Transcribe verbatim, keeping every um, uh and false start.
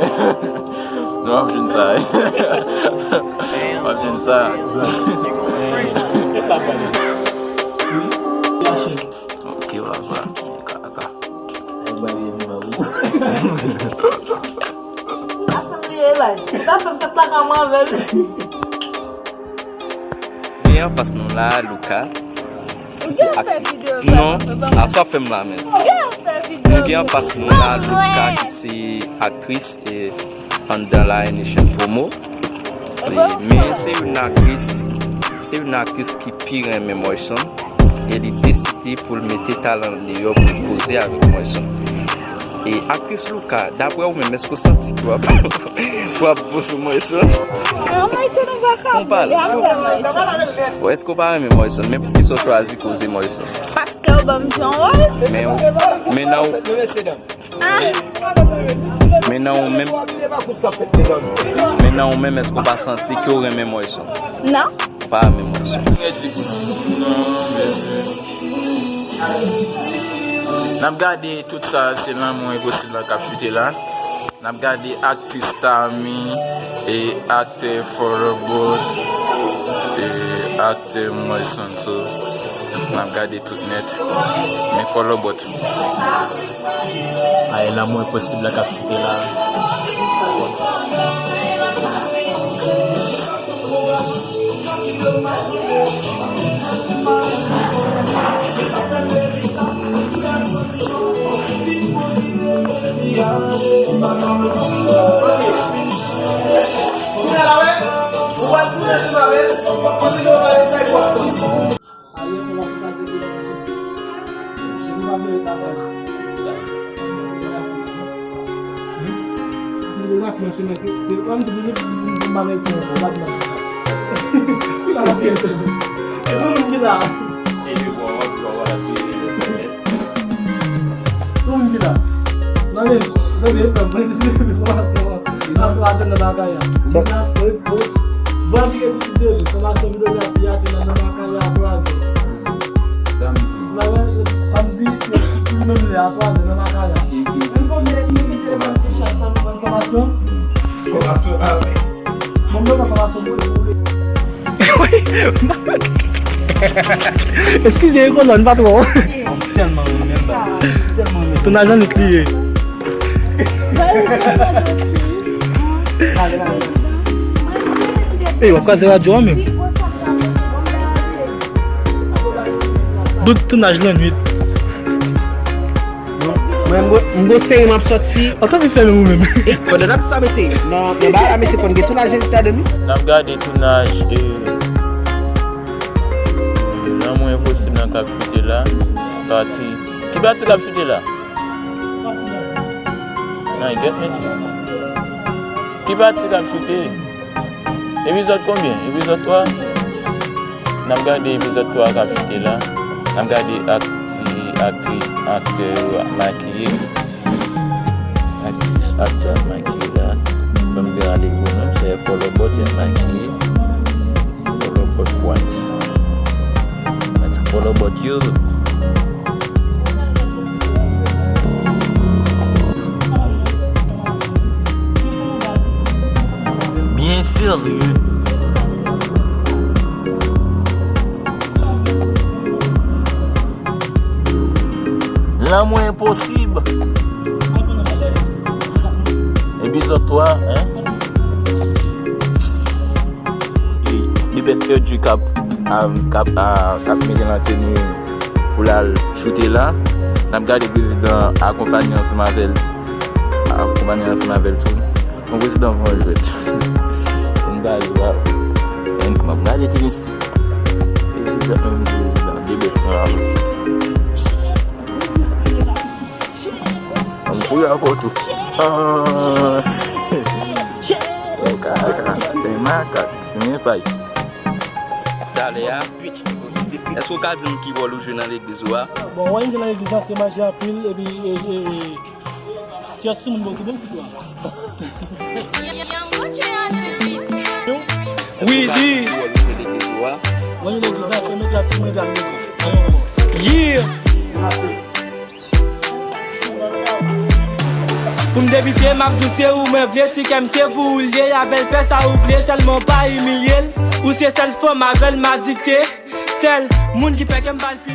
Non, w ap jwenn sa. W ap jwenn sa. Ok, w ap jwenn sa. Kaka. Ou pa fanm li ye, baz. Ou ka fè m sot la kòman avè l. Gen anfas nou la, Luka. Ou gen fè videyo. Non, a sa w ap fè m la menm. Ou gen fè videyo. Nou gen anfas nou la, Luka, ki se aktris e anndan la N H M Promo. E, men se youn nan aktris, se youn nan aktris ki pi renmen Morrison e li deside pou l mete talan l deyò pou l koze avèk Morrison. E aktris Luka, daprè ou menm, èske w santi ke w ap, w ap bon sou Morrison? Non, Morrison, nou pa ka bon, bon, Morrison. Èske w pa renmen Morrison? Men poukisa w chwazi koze Morrison? Paske w ban m jan wòl. Men, men nan ou, men nan ou menm, men nan ou menm, èske w pa santi ke w renmen Morrison? Non. Ou pa renmen Morrison? N ap gade tout sa, se lanmou enposib lan k ap choute la. N ap gade aktris Tami e aktè Folobot e aktè Morrison. So, n ap gade tout nèt. Men Folobot. Ay, lanmou enposib la k ap choute la. Samdi. Samdi, se toujou menm lè a, twa zè nan maten. Ki, ki, ki, ki, ki enfòmasyon? Enfòmasyon, ah, wi. Bon, mwen, enfòmasyon pou, pou. Eskize, e kolòn, pa twò. M tèlman renmen, m tèlman renmen. Tounaj lan li kriye. Ey, w ap kraze radyo a menm. Dout tounaj lannwit. Mwen, m go, m go sere, m ap sòti. Antan pi fèmen ou menm. E, pandan n ap sa, mesye, nan, nan bagay la, mesye, fò n gen tounaj ladan, wi. N ap gade tounaj, e, Lanmou Enposib nan k ap choute la. Pati. Ki pati k ap choute la? Nan, gèt, mesye. Ki pati k ap choute? Epizòd konbyen? Epizòd twa? N ap gade epizòd twa k ap choute la. N ap gade ak-, ti aktris, aktè yo ap makiye. Aktris, aktè ap makiye la. Ban m gen ale gwo non, se Folobòt y ap makiye. Folobòt Wines. Mwen di Folobòt yo. Byen serye. Lanmou Enposib. Epizòd twa, hein? E, the best R J k ap, a, k ap, a, k ap mete nan teni pou l al choute la. N ap gade prezidan akonpanye ansanm avè l. Akonpanye ansanm avè l tou. Yon prezidan van jwèt. Pou n gade la. M ap gade tenis. Prezidan, menm prezidan. The best nan la. An m kouri avè w tou. Ah. Kaka, se makak, se men pay. Talè a, èske w ka di m ki wòl ou jwe nan legliz ou a? Bon, wòl m jwe nan legliz la, se manje anpil, epi, e, e, e, ti sou moun bò ki bon pou twa. Wi, di. Ki wòl ou jwe legliz ou a? Wòl legliz la, se mete ak ti manje ak legliz. Yeah. Pou m debite, m ap di w se ou mwen vle, ti kè m se pou ou l ye, avè l fè sa ou vle, sèlman pa imilye l. Ou se sèl fanm avè l m adikte, sèl moun ki fè kè m palpite.